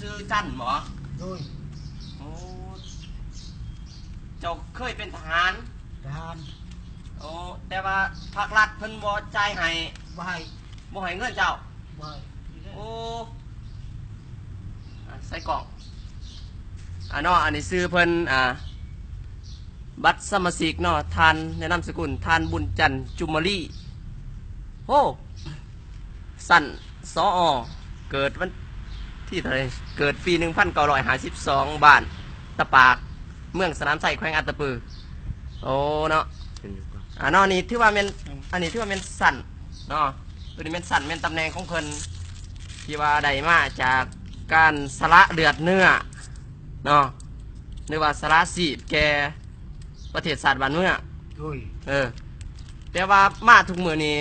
ຊື່ຈັນບໍ? ໂດຍ. ໂອ້ ເຈົ້າເຄີຍເປັນທະຫານ? ທະຫານ. ໂອ້ ແຕ່ວ່າພັກລັດເພິ່ນບໍ່ຈ່າຍໃຫ້? ບໍ່ໃຫ້. ບໍ່ໃຫ້ເງິນເຈົ້າ? ບໍ່ໃຫ້. ໂອ້ ອາ ໃສ່ກ້ອງ ອາ ເນາະ ອັນນີ້ຊື່ເພິ່ນ ອາ ບັດສະມາຊິກເນາະ ທ່ານ ແນະນາມສະກຸນ ທ່ານ ບຸນຈັນ ຈຸມມະລີ. ໂອ້ ຊັ້ນ ສອ ເກີດວັນທີເທົ່າໃດ? ເກີດປີໜຶ່ງພັນເກົ້າຮ້ອຍຫ້າສິບສອງ ບ້ານຕະປາກ ເມືອງສະໜາມໄຊ ແຂວງອັດຕະປື. ໂອ້ ເນາະ ເປັນຢູ່ ອາ ເນາະ ນີ້ຖືວ່າແມ່ນ ອັນນີ້ຖືວ່າແມ່ນຊັ້ນເນາະ ໂຕນີ້ແມ່ນຊັ້ນ ແມ່ນຕຳແໜ່ງຂອງເພິ່ນ ທີ່ວ່າໄດ້ມາຈາກການສະຫຼະເລືອດເນື້ອເນາະ ຫຼືວ່າສະຫຼະຊີບແກ່ ປະເທດຊາດບ້ານເມືອງ. ໂດຍ. ເອີ ແຕ່ວ່າມາທຸກມື້ນີ້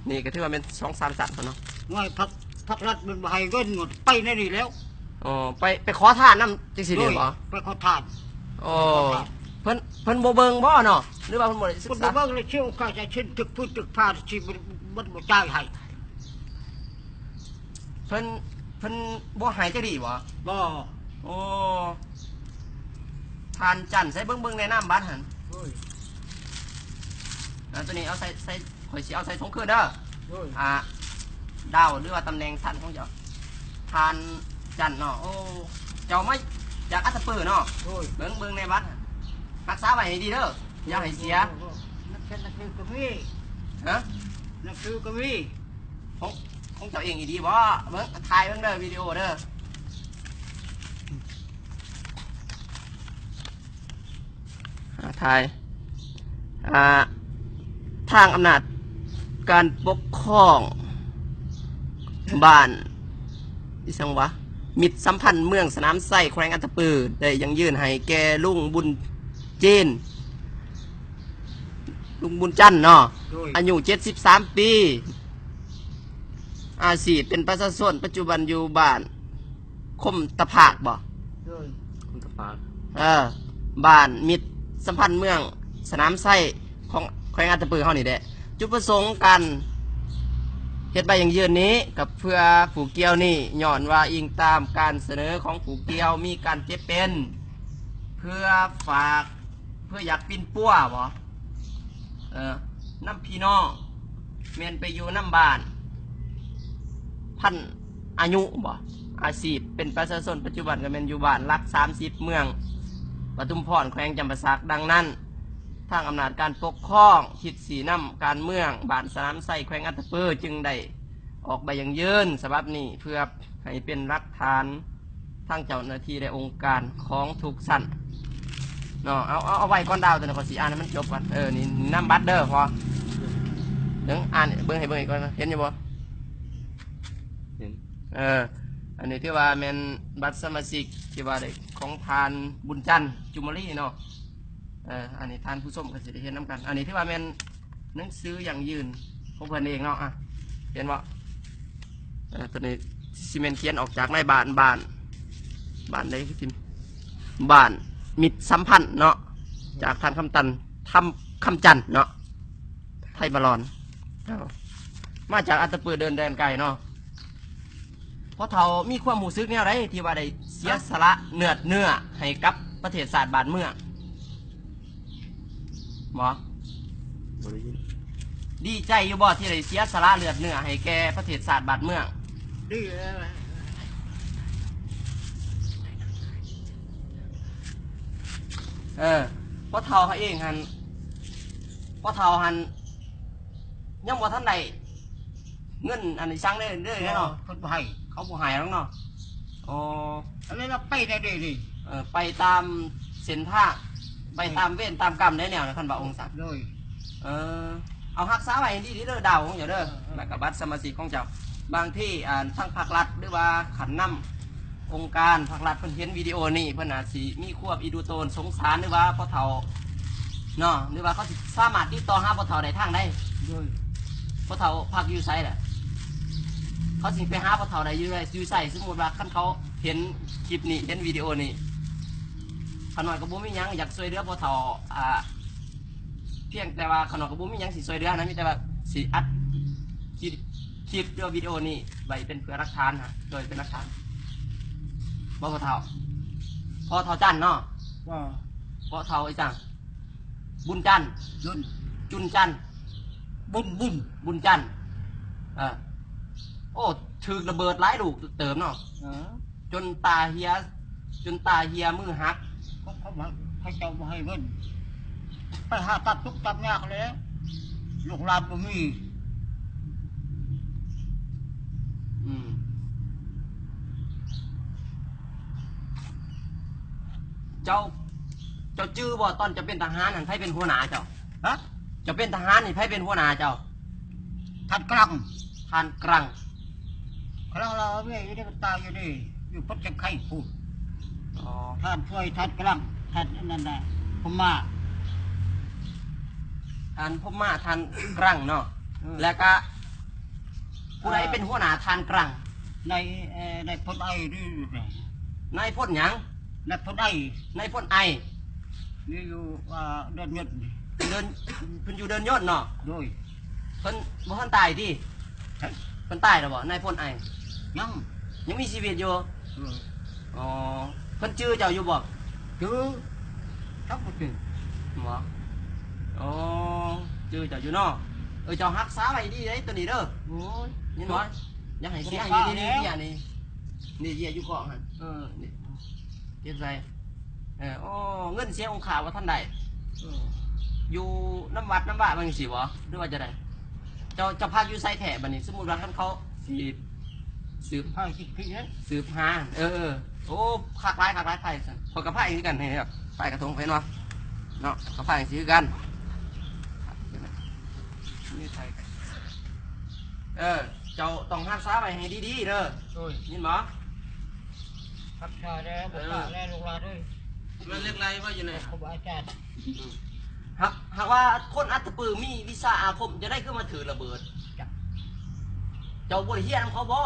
ນີ້ກໍຖືວ່າແມ່ນສອງສາມຊັ້ນພຸ້ນເນາະ. ໂອ້ຍ ພັກ ພັກລັດມັນບໍ່ໃຫ້ເງິນ ໄປແນວນີ້ແລ້ວ. ອໍ ໄປ ໄປຂໍທານນຳຈັ່ງຊີ້ນີ້ບໍ? ໂດຍ ໄປຂໍທານ. ໂອ້ ໄປຂໍທານ. ເພິ່ນ ເພິ່ນບໍ່ເບິ່ງບໍເນາະ ຫຼືວ່າເພິ່ນບໍ່ໄດ້ສຶກສາ? ເພິ່ນບໍ່ເບິ່ງ ແລ້ວຊິເອົາຄ່າໃຊ້ເງິນຕຶກພື້ນຕຶກຜາ ທີ່ມັນ ມັນບໍ່ຈ່າຍໃຫ້. ເພິ່ນ ເພິ່ນບໍ່ໃຫ້ຈັກດີ້ບໍ? ບໍ່. ໂອ້ ທ່ານຈັນ ໃສ່ເບິ່ງ ເບິ່ງໃນນາມບັດຫັ້ນ. ໂດຍ. ອາ ໂຕນີ້ເອົາໃສ່ ໃສ່ ຂ້ອຍຊິເອົາໃສ່ຖົງຄືນເດີ. ໂດຍ. ອາ ດາວ ຫຼືວ່າຕຳແໜ່ງຊັ້ນຂອງເຈົ້າ ທ່ານຈັນເນາະ. ໂອ້ ເຈົ້າມາຈາກອັດຕະປືເນາະ. ໂດຍ. ເບິ່ງ ເບິ່ງໃນບັດ ຮັກສາໄວ້ໃຫ້ດີເດີ ຢ່າໃຫ້ເສຍ. ໂດຍ ໂດຍ. ໜັງສືກໍມີ. ຮະ? ໜັງສືກໍມີ. ຂອງ ຂອງເຈົ້າເອງອີ່ຫຼີບໍ? ເບິ່ງ ຖ່າຍເບິ່ງເດີ ວິດີໂອເດີ ອ່າ ຖ່າຍ. ອ່າ ທາງອຳນາດການປົກຄອງບ້ານ ອີຫຍັງວະ ມິດສຳພັນເມືອງສະໜາມໄຊ ແຂວງອັດຕະປື ໄດ້ຢັ້ງຢືນໃຫ້ແກ່ລຸງບຸນເຈນ ລຸງບຸນຈັນເນາະ. ໂດຍ. ອາຍຸເຈັດສິບສາມປີ ອາຊີບເປັນປະຊາຊົນ ປັດຈຸບັນຢູ່ບ້ານຄົມຕະພາກບໍ? ໂດຍ. ຄົມຕະພາກ. ເອີ ບ້ານມິດສຳພັນເມືອງສະໜາມໄຊ ຂອງແຂວງອັດຕະປືເຮົານີ້ແຫຼະ. ຈຸດປະສົງການເຮັດໃບຢັ້ງຢືນນີ້ ກໍເພື່ອຜູ້ກ່ຽວນີ້ ຍ້ອນວ່າອີງຕາມການສະເໜີຂອງຜູ້ກ່ຽວ ມີການເຈັບເປັນ ເພື່ອຝາກ ເພື່ອຢາກປິ່ນປົວບໍ? ເອີ ນຳພີ່ນ້ອງ ແມ່ນໄປຢູ່ນຳບ້ານພັນອາຍຸບໍ? ອາຊີບເປັນປະຊາຊົນປັດຈຸບັນກໍແມ່ນຢູ່ບ້ານຫຼັກສາມສິບ ເມືອງປະທຸມພອນ ແຂວງຈຳປາສັກ. ດັ່ງນັ້ນ ທາງອຳນາດການປົກຄອງ ທິດຊີ້ນຳການເມືອງ ບ້ານສະໜາມໄຊ ແຂວງອັດຕະປື ຈຶ່ງໄດ້ອອກໃບຢັ້ງຢືນສະບັບນີ້ ເພື່ອໃຫ້ເປັນຫຼັກຖານ ທາງເຈົ້າໜ້າທີ່ ແລະ ອົງການຂອງທຸກຊັ້ນເນາະ. ເອົາ ເອົາ ເອົາໄວ້ກ່ອນດາວ ຕົວນີ້ຂ້ອຍຊິອ່ານໃຫ້ມັນຈົບກ່ອນ. ເອີ ນີ້ນາມບັດເດີ ພໍເບິ່ງ ອ່ານເບິ່ງໃຫ້ເບິ່ງອີກກ່ອນ. ເຫັນຢູ່ບໍ່? ເຫັນ. ເອີ ອັນນີ້ຖືວ່າແມ່ນບັດສະມາຊິກທີ່ວ່າໄດ້ຂອງທ່ານບຸນຈັນ ຈຸມມະລີເນາະ. ເອີ ອັນນີ້ທ່ານຜູ້ຊົມກໍຊິໄດ້ເຫັນນຳກັນ. ອັນນີ້ຖືວ່າແມ່ນ ໜັງສືຢັ້ງຢືນຂອງເພິ່ນເອງເນາະ. ອ່ະ ເຫັນບໍ່? ເອີ ຕົວນີ້ຊິແມ່ນຂຽນອອກຈາກນາຍບ້ານ ບ້ານ ບ້ານໃດຄືຊິ ບ້ານມິດສຳພັນເນາະ ຈາກທ່ານຄຳຕັນ ທຳ ຄຳຈັນເນາະ ໄທບາລອນ. ເອົາ ມາຈາກອັດຕະປື ເດີນແດນໄກເນາະ. ພໍ່ເຖົ້າມີຄວາມຮູ້ສຶກແນວໃດ ທີ່ວ່າໄດ້ເສຍສະຫຼະເລືອດເນື້ອໃຫ້ກັບປະເທດຊາດບ້ານເມືອງ? ບໍ່ ບໍ່ໄດ້ຍິນ. ດີໃຈຢູ່ບໍ່ ທີ່ໄດ້ເສຍສະຫຼະເລືອດເນື້ອໃຫ້ແກ່ປະເທດຊາດບ້ານເມືອງ? ດີແລ້ວ. ເອີ ພໍ່ເຖົ້າເຮົາເອງຫັ້ນ ພໍ່ເຖົ້າຫັ້ນ ຍັງບໍ່ທັນໄດ້ເງິນອັນນີ້ສັງເລີຍເນາະ. ເອີ ເພິ່ນບໍ່ໃຫ້ ເຂົາບໍ່ໃຫ້ດອກເນາະ. ອໍ ອັນນີ້ລະໄປແນວໃດນີ້? ເອີ ໄປຕາມເສັ້ນທາງ ໄປຕາມເວນຕາມກຳໄດ໋ແນວນັ້ນ ຄັນວ່າອົງສັນ. ໂດຍ. ເອີ ເອົາຮັກສາໄວ້ໃຫ້ດີໆເດີ ດາວຂອງເຈົ້າເດີ ເອີ ແລ້ວກໍບັດສະມາຊິກຂອງເຈົ້າ. ບາງທີ ອ່າ ທາງພັກລັດ ຫຼືວ່າຂັ້ນນຳ ອົງການພັກລັດເພິ່ນເຫັນວິດີໂອນີ້ ເພິ່ນອາດຊິມີຄວາມອີ່ດູໂຕນສົງສານ ຫຼືວ່າພໍ່ເຖົ້າເນາະ ຫຼືວ່າເຂົາຊິສາມາດຕິດຕໍ່ຫາພໍ່ເຖົ້າໄດ້ທາງໃດ? ໂດຍ. ພໍ່ເຖົ້າພັກຢູ່ໃສລະ? ເຂົາຊິໄປຫາພໍ່ເຖົ້າໄດ້ຢູ່ໃດ ຢູ່ໃສ? ສົມມຸດວ່າຄັນເຂົາເຫັນຄລິບນີ້ ເຫັນວິດີໂອນີ້ ຂ້ານ້ອຍກໍບໍ່ມີຫຍັງ ຢາກຊ່ວຍເຫຼືອພໍ່ເຖົ້າ ອ່າ ພຽງແຕ່ວ່າຂ້ານ້ອຍກໍບໍ່ມີຫຍັງຊິຊ່ວຍເຫຼືອນະ ມີແຕ່ວ່າຊິອັດຄລິບ ຄລິບ ຫຼືວ່າວິດີໂອນີ້ໄວ້ເປັນເພື່ອຫຼັກຖານນະ ໂດຍເປັນຫຼັກຖານ. ບໍ່ພໍ່ເຖົ້າ ພໍ່ເຖົ້າຈັນເນາະ. ບໍ່ ພໍ່ເຖົ້າອີ່ຫຍັງ? ບຸນຈັນ ຈຸນ ຈຸນຈັນ ບຸນ ບຸນ ບຸນຈັນ. ເອີ ໂອ້ ຖືກລະເບີດຫຼາຍລູກເຕີບເນາະ. ເອີ ຈົນຕາເຫຍ ຈົນຕາເຫຍມືຫັກ. ເຂົາ ເຂົາວ່າເຂົາເຈົ້າບໍ່ໃຫ້ເງິນ ໄປຫາຕັດທຸກຕັດຍາກແຫຼະ ລູກຫຼານບໍ່ມີ. ອືມ ເຈົ້າ ເຈົ້າຈື່ບໍ່ ຕອນເຈົ້າເປັນທະຫານຫັ້ນ ໃຜເປັນຫົວໜ້າເຈົ້າ? ຮະ? ເຈົ້າເປັນທະຫານນີ້ ໃຜເປັນຫົວໜ້າເຈົ້າ? ທ່ານກລັງ ທ່ານກລັງ. ກລັງລາວເວຍຢູ່ໃນ ມັນຕາຍຢູ່ນີ້ ຢູ່ປະເທດໄທພຸ້ນ. ອໍ ທ່ານຊ່ວຍ ທ່ານກລັງ ທ່ານອັນນັ້ນນະ ພົມມາ. ທ່ານພົມມາ ທ່ານກລັງເນາະ. ເອີ ແລ້ວກະ ຜູ້ໃດເປັນຫົວໜ້າທ່ານກລັງ? ນາຍ ເອີ ນາຍພົນໄອ ນາຍພົນຫຍັງ? ນາຍພົນໄອ ນາຍພົນໄອ ນີ້ຢູ່ ອ່າ ເດີ່ນຍົນ ເດີ່ນ ເພິ່ນຢູ່ເດີ່ນຍົນເນາະ. ໂດຍ ເພິ່ນບໍ່ທັນຕາຍຕິ? ເພິ່ນຕາຍແລ້ວບໍ່ ນາຍພົນໄອ? ຍັງ ຍັງມີຊີວິດຢູ່. ເອີ ອໍ ເພິ່ນຈື່ເຈົ້າຢູ່ບໍ່? ຈື່ ຈັກບໍ່ຈື່ບໍ່? ອໍ ຈື່ເຈົ້າຢູ່ເນາະ. ເອີ ເຈົ້າຮັກສາໄວ້ດີເດ້ໂຕນີ້ເດີ. ໂອ້ຍ ຍິນບໍ່? ຢ່າໃຫ້ເສຍ ນີ້ ນີ້ ນີ້ ນີ້ ນີ້ເຢຍຢູ່ກ້ອງຫັ້ນ. ເອີ ນີ້ ເກັບໃສ່. ເອີ ໂອ້ ເງິນເສຍອົງຄາບໍ່ທັນໄດ້. ເອີ ຢູ່ນຳວັດນຳວາຈັ່ງຊີ້ບໍ່ ຫຼືວ່າຈັ່ງໃດ? ເຈົ້າ ເຈົ້າພັກຢູ່ໃສແທ້ບັດນີ້? ສົມມຸດວ່າຄັນເຂົາຊິສືບ ພາສິບປີເດ້ ສືບຫາ. ເອີ ເອີ ໂອ້ ຄັກຫຼາຍ ຄັກຫຼາຍ ພາຈັ່ງຊັ້ນ. ຂ້ອຍກໍພາຄືກັນ ເຫັນບໍ່? ພາກະທົງ ເຫັນບໍ່ເນາະ? ກໍພາຈັ່ງຊີ້ຄືກັນ. ເອີ ເຈົ້າຕ້ອງຮັກສາໄວ້ໃຫ້ດີໆເດີ. ໂດຍ ຍິນບໍ່? ຮັກສາແດ່ ເອີ ບໍ່ກະແດ່ລູກຫຼານເອີຍ. ມັນເຫຼັກໄຫຼບໍ່ຢູ່ໃນ ຄູບາອາຈານ. ຫາກ ຫາກວ່າຄົນອັດຕະປືມີວິຊາອາຄົມ ຈັ່ງໃດຄືມາຖືກລະເບີດ? ເຈົ້າບໍ່ໄດ້ຮຽນນຳເຂົາບໍ່?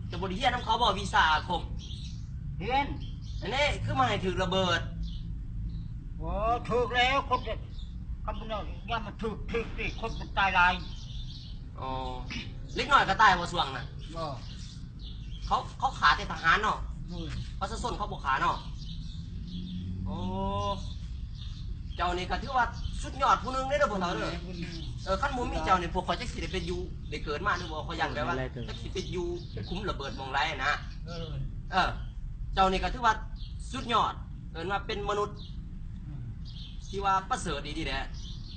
ເຈົ້າບໍ່ໄດ້ຮຽນນຳເຂົາບໍ່ ວິຊາອາຄົມ? ຮຽນ. ອັນນີ້ຄືມາໃຫ້ຖືກລະເບີດ? ໂອ້ ຖືກແລ້ວ ຄົນ ຄັນມັນ ຢ່າມັນຖືກ ຖືກຕິ ຄົນມັນຕາຍຫຼາຍ. ອໍ ເດັກນ້ອຍກໍຕາຍບໍ່ຊ່ວງນັ້ນ? ບໍ່. ເຂົາ ເຂົາຂ້າແຕ່ທະຫານເນາະ. ໂດຍ. ປະຊາຊົນເຂົາບໍ່ຂ້າເນາະ. ໂອ້ ເຈົ້ານີ້ກໍຖືວ່າສຸດຍອດຜູ້ໜຶ່ງເດ້ ເດີ ພວກເຮົາເດີ. ເອີ ຄັນບໍ່ມີເຈົ້ານີ້ ພວກຂ້ອຍຈັກຊິໄດ້ໄປຢູ່ ໄດ້ເກີດມາຫຼືບໍ່ ຂ້ອຍຢ້ານແບບວ່າຈັກຊິໄປຢູ່ຄຸມລະເບີດໝ່ອງໃດນະ. ເອີ ເອີ ເຈົ້ານີ້ກໍຖືວ່າສຸດຍອດ ເອີ້ນວ່າເປັນມະນຸດ ທີ່ວ່າປະເສີດອີ່ຫຼີແຫຼະ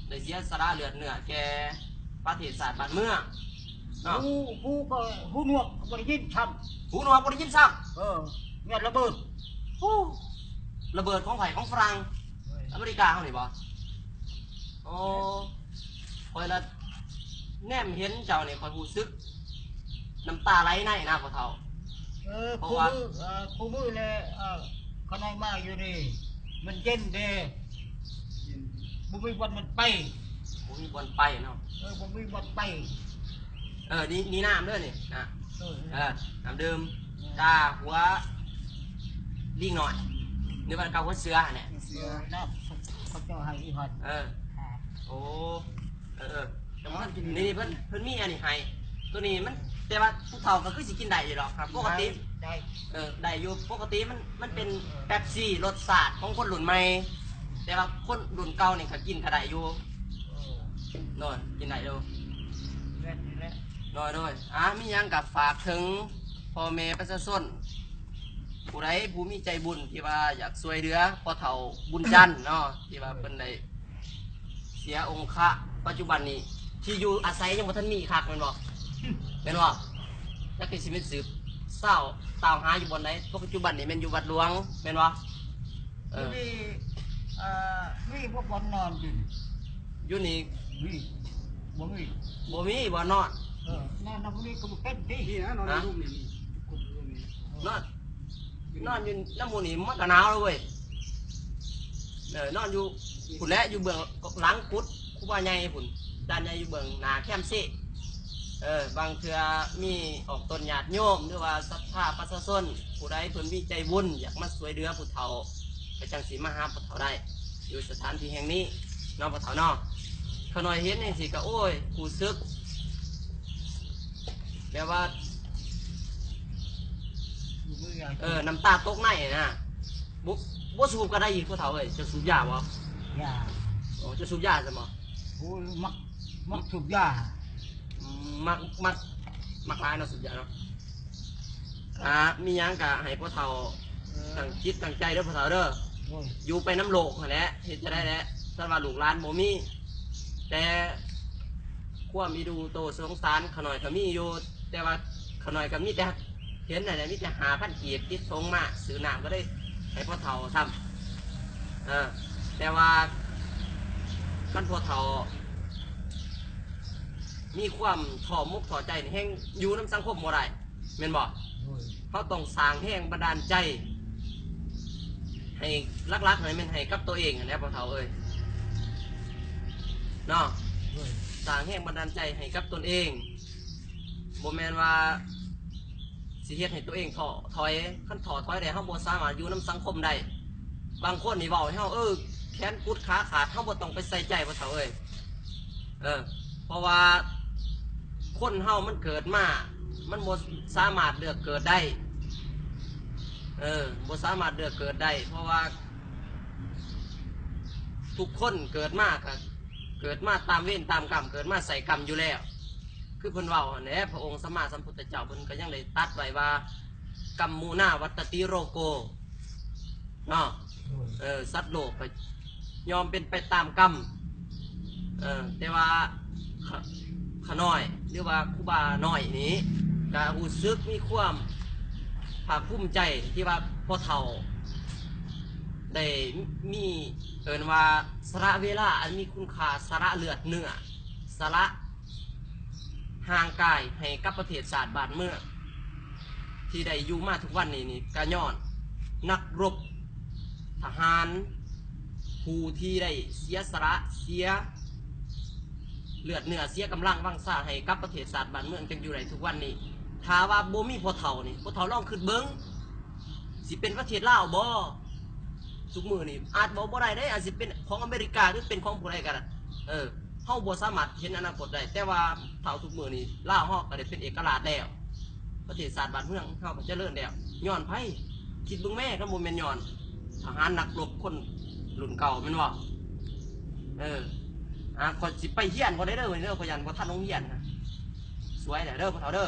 ໄດ້ເສຍສະຫຼະເລືອດເນື້ອແກ່ປະເທດຊາດບ້ານເມືອງເນາະ. ຫູ ຫູກໍ ຫູໜວກກໍບໍ່ໄດ້ຍິນຊ້ຳ. ຫູໜວກບໍ່ໄດ້ຍິນຊ້ຳ. ເອີ ຍ້ອນລະເບີດ. ໂອ້ ລະເບີດຂອງໃຜ? ຂອງຝຣັ່ງ ເອີ ອາເມລິກາເຮົານີ້ບໍ່? ໂອ້ ຂ້ອຍລະແນມເຫັນເຈົ້ານີ້ ຂ້ອຍຮູ້ສຶກນ້ຳຕາໄຫຼໃນນະພໍ່ເຖົ້າ. ເອີ ເພາະວ່າ ຄູ່ມື້ ເອີ ຄູ່ມື້ແລະ ເອີ ຂ້ານ້ອຍມາຢູ່ນີ້ ມັນເຢັນເດ້ ບໍ່ມີບ່ອນມັນໄປ. ບໍ່ມີບ່ອນໄປເນາະ. ເອີ ບໍ່ມີບ່ອນໄປ. ເອີ ນີ້ ນີ້ນ້ຳເດີນີ້ນະ. ເອີ ເອີ ນ້ຳດື່ມ ເອີ ກາຫົວລີງນ້ອຍ ຫຼືວ່າກາຫົວເສືອຫັ້ນແຫຼະ. ເສືອ ເອີ ນ້ຳເຂົາເຈົ້າໃຫ້ອີ່ຫັ້ນ. ເອີ ໂອ້ ເອີ ເອີ ນີ້ເພິ່ນ ເພິ່ນມີອັນນີ້ໃຫ້ ໂຕນີ້ມັນ ແຕ່ວ່າຜູ້ເຖົ້າກໍຄືຊິກິນໄດ້ຢູ່ດອກ. ປົກກະຕິ ໄດ້ ເອີ ໄດ້ຢູ່. ປົກກະຕິມັນ ມັນເປັນ ເອີ ເປັບຊີ ລົດຊາດຂອງຄົນລຸ້ນໃໝ່ ແຕ່ວ່າຄົນລຸ້ນເກົ່ານີ້ກໍກິນກໍໄດ້ຢູ່. ໂດຍ ກິນໄດ້ຢູ່. ໂດຍ ໂດຍ. ອ່າ ມີຫຍັງກໍຝາກເຖິງພໍ່ແມ່ປະຊາຊົນ ຜູ້ໃດຜູ້ມີໃຈບຸນທີ່ວ່າຢາກຊ່ວຍເຫຼືອພໍ່ເຖົ້າບຸນຈັນເນາະ ທີ່ວ່າເພິ່ນໄດ້ ເສຍອົງຄະ. ປັດຈຸບັນນີ້ທີ່ຢູ່ອາໄສຍັງບໍ່ທັນມີຄັກແມ່ນບໍ່? ແມ່ນບໍ່? ຈັກຊິແມ່ນສືບຊາວຕາມຫາຢູ່ບ່ອນໃດ. ປັດຈຸບັນນີ້ແມ່ນຢູ່ວັດຫຼວງແມ່ນບໍ່? ເອີ ຢູ່ນີ້ ເອີ ມີບໍ່ບ່ອນນອນຢູ່ນີ້? ຢູ່ນີ້ ມີ ບໍ່ມີ ບໍ່ມີບ່ອນນອນ. ເອີ ນອນນຳນີ້ກໍບໍ່ເປັນຕິ. ນີ້ນະ ນອນໃນ ຮະ? ລຸ່ມນີ້ ນອນ ນອນຢູ່ນຳໝູ່ນີ້ມັນກໍໜາວແລ້ວເວີຍ. ເອີ ນອນຢູ່ພຸ້ນແຫຼະ ຢູ່ເບື້ອງຫຼັງກຸດຄູບາໃຫຍ່ພຸ້ນ ຈານໃຫຍ່ຢູ່ເບື້ອງໜ້າແຄມເຊ. ເອີ ບາງເທື່ອມີອອກຕົນຍາດໂຍມ ຫຼືວ່າສັດທາປະຊາຊົນ ຜູ້ໃດເພິ່ນມີໃຈບຸນ ຢາກມາຊ່ວຍເຫຼືອຜູ້ເຖົ້າ ກໍຈັ່ງຊິມາຫາຜູ້ເຖົ້າໄດ້ ຢູ່ສະຖານທີ່ແຫ່ງນີ້ເນາະ ພໍ່ເຖົ້າເນາະ. ຂ້ານ້ອຍເຫັນຈັ່ງຊີ້ກໍ ໂອ້ຍ ຮູ້ສຶກແບບວ່າ ເອີ ນ້ຳຕາຕົກໃນນະ. ບໍ່ ບໍ່ສູບກໍໄດ້ອີກ ພໍ່ເຖົ້າເອີຍ. ເຈົ້າສູບຢາບໍ່? ຢາ. ໂອ້ ເຈົ້າສູບຢາຊັ້ນບໍ່? ໂອ້ຍ ມັກ ມັກສູບຢາ. ອືມ ມັກ ມັກ ມັກຫຼາຍເນາະ ສູບຢາເນາະ. ອ່າ ມີຫຍັງກໍໃຫ້ພໍ່ເຖົ້າ ເອີ ຕັ້ງຈິດຕັ້ງໃຈເດີພໍ່ເຖົ້າເດີ. ໂດຍ. ຢູ່ໄປນຳໂລກຫັ້ນແຫຼະ ເຮັດຈັ່ງໃດແຫຼະ ຄັນວ່າລູກຫຼານບໍ່ມີ. ແຕ່ຄວາມອີດູໂຕສົງສານຂ້ານ້ອຍກໍມີຢູ່ ແຕ່ວ່າຂ້ານ້ອຍກໍມີແຕ່ ເຫັນນັ້ນແຫຼະ ມີແຕ່ຫ້າພັນກີບຕິດຖົງມາ ຊື້ນ້ຳກໍໄດ້ໃຫ້ພໍ່ເຖົ້າຊ້ຳ. ເອີ ແຕ່ວ່າຄັນພໍ່ເຖົ້າມີຄວາມທໍ້ມົກທໍ້ໃຈນີ້ ແຮ່ງຢູ່ນຳສັງຄົມບໍ່ໄດ້ ແມ່ນບໍ່? ໂດຍ. ເຮົາຕ້ອງສ້າງແຮງບັນດານໃຈໃຫ້ ຫຼັກໆ ໃຫ້ແມ່ນໃຫ້ກັບຕົວເອງຫັ້ນແຫຼະ ພໍ່ເຖົ້າເອີຍ ເນາະ. ໂດຍ. ສ້າງແຮງບັນດານໃຈໃຫ້ກັບຕົນເອງ ບໍ່ແມ່ນວ່າຊິເຮັດໃຫ້ຕົວເອງທໍ້ຖອຍ. ຄັນທໍ້ຖອຍແລ້ວ ເຮົາບໍ່ສາມາດຢູ່ນຳສັງຄົມໄດ້. ບາງຄົນນີ້ເວົ້າໃຫ້ເຮົາ ເອີ ແຂນກຸດຂາຂາດ ເຮົາບໍ່ຕ້ອງໄປໃສ່ໃຈ ພໍ່ເຖົ້າເອີຍ. ເອີ ເພາະວ່າຄົນເຮົາມັນເກີດມາ ມັນບໍ່ສາມາດເລືອກເກີດໄດ້. ເອີ ບໍ່ສາມາດເລືອກເກີດໄດ້ ເພາະວ່າທຸກຄົນເກີດມາກໍເກີດມາຕາມເວນຕາມກຳ ເກີດມາໃສ່ກຳຢູ່ແລ້ວ. ຄືເພິ່ນເວົ້າຫັ້ນແຫຼະ ພະອົງສຳມາສຳພຸດທະເຈົ້າເພິ່ນກໍຍັງໄດ້ຕັດໄວ້ວ່າ ກັມມຸນາວັດຕະຕິໂລໂກ ເນາະ. ໂດຍ. ເອີ ສັດໂລກກໍຍອມເປັນໄປຕາມກຳ. ເອີ ແຕ່ວ່າ ຂະ ຂະນ້ອຍ ຫຼືວ່າຄູບານ້ອຍນີ້ ກໍຮູ້ສຶກມີຄວາມພາກພູມໃຈທີ່ວ່າພໍ່ເຖົ້າໄດ້ມີ ເອີ້ນວ່າສະຫຼະເວລາອັນມີຄຸນຄ່າ ສະຫຼະເລືອດເນື້ອ ສະຫຼະ ຮ່າງກາຍໃຫ້ກັບປະເທດຊາດບ້ານເມືອງ ທີ່ໄດ້ຢູ່ມາທຸກວັນນີ້ນີ້ ກະຍ້ອນນັກລົບທະຫານ ຜູ້ທີ່ໄດ້ເສຍສະຫຼະ ເສຍເລືອດເນື້ອ ເສຍກຳລັງວັງຊາໃຫ້ກັບປະເທດຊາດບ້ານເມືອງ ຈຶ່ງຢູ່ໄດ້ທຸກວັນນີ້. ຖ້າວ່າບໍ່ມີພໍ່ເຖົ້ານີ້ ພໍ່ເຖົ້າລອງຄິດເບິ່ງ ຊິເປັນປະເທດລາວບໍ່? ທຸກມື້ນີ້ອາດເວົ້າບໍ່ໄດ້ເດ້ ອາດຊິເປັນຂອງອາເມລິກາ ຫຼືເປັນຂອງຜູ້ໃດກໍໄດ້. ເອີ ເຮົາບໍ່ສາມາດເຫັນອະນາຄົດໄດ້ ແຕ່ວ່າເທົ່າທຸກມື້ນີ້ ລາວເຮົາກໍໄດ້ເປັນເອກະລາດແລ້ວ ປະເທດຊາດບ້ານເມືອງເຮົາກໍຈະເລີນແລ້ວ. ຍ້ອນໃຜ? ຄິດເບິ່ງແມ້ ຄັນບໍ່ແມ່ນຍ້ອນທະຫານນັກລົບຄົນລຸ້ນເກົ່າ ແມ່ນບໍ່? ເອີ ອ່າ ຂ້ອຍຊິໄປຮຽນບໍ່ໄດ້ເດີ ເດີ ຂ້ອຍຢ້ານບໍ່ທັນໂຮງຮຽນນະ. ສວຍແລ້ວເດີ ພໍ່ເຖົ້າເດີ.